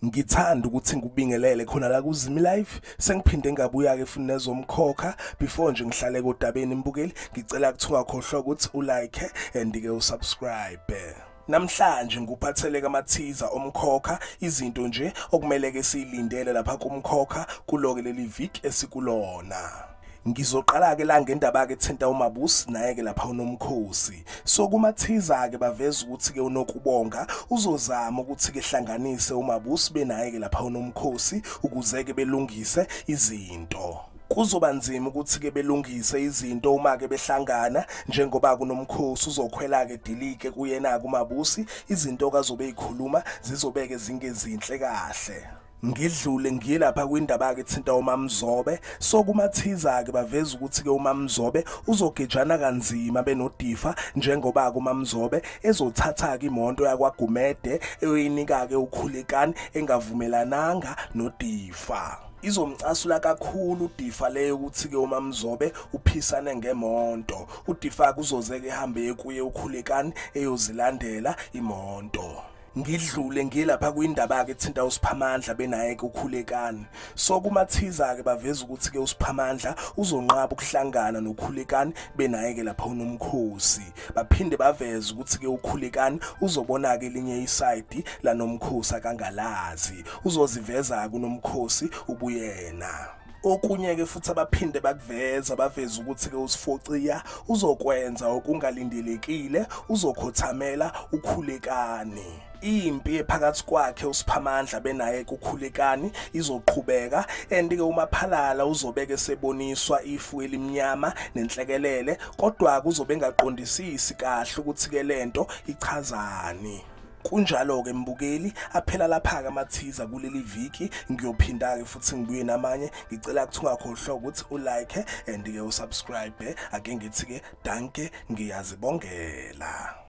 Ngithanda ukuthi ngikubingelele khona la kuZimi Live. Sengiphinde ngabuya ke futhi nezomkhokha. Before nje ngihlale kodabeni mbukeli, ngicela ukuthi ungakhohlwa ukuthi ulike and ke usubscribe. Namhlanje ngikuphathele amathiza omkhokha, izinto nje okumele ke siyilindele lapha kumkhokha kuloke leli viki esikulona. Ngizoqala ke la ngendaba ke ethinta uMabusi naye ke lapha uNomkhosi. So kumathiza ke baveza ukuthi ke uNokubonga uzozama ukuthi ke hlanganise uMabusi benaye ke lapha uNomkhosi ukuze ke belungise izinto. Kuzoba nzima ukuthi ke belungise izinto uma ke behlangana, njengoba kuNomkhosi uzokhwela ke dilike kuyena kuMabusi, izinto kazobe ikhuluma zizobeke zingezinhle kahle. Ngidlule ngilapha kwindaba ke ethinta uMamzobe. So kumathiza ke baveza ukuthi ke uMamzobe uzogejana kanzima benoDifa, njengoba kuMamzobe ezothatha ke imoto yakwaGumede eyoyinika ke uKhulekani engavumelananga noDifa. Izomcasula kakhulu uDifa leyo ukuthi ke uMamzobe uphisane ngemonto. uDifa kuzozeke ehambe kuye uKhulekani eyozilandela imoto. Ngidlule ngilapha kwindaba ke ethinta uSiphamandla benaye ke uKhulekani. So kumathiza ke baveza ukuthi ke uSiphamandla uzonqaba ukuhlangana noKhulekani benaye ke lapha uNomkhosi. Baphinde baveza ukuthi ke uKhulekani uzobona ke elinye iside la Nomkhosi akangalazi, uzoziveza kuNomkhosi ubuyena. Okunye ke futhi abaphinde bakuveza, baveza ukuthi ke uSifociya uzokwenza okungalindelekile, uzokhothamela uKhulekani. Impi ephakathi kwakhe uSiphamandla benaye kuKhulekani izoqhubeka, and ke uMaphalala uzobeke seboniswa ifu elimnyama nenhlekelele, kodwa kuzobe engaqondisisi kahle ukuthi ke lento ichazani. Kunjalo ke mbukeli, aphela lapha ke amathiza kuleli viki. Ngiyophinda ke futhi ngibuye namanye. Ngicela ukuthi ungakhohlwa ukuthi ulike and ke usubscribe. Ake ngithi ke danke, ngiyazibongela.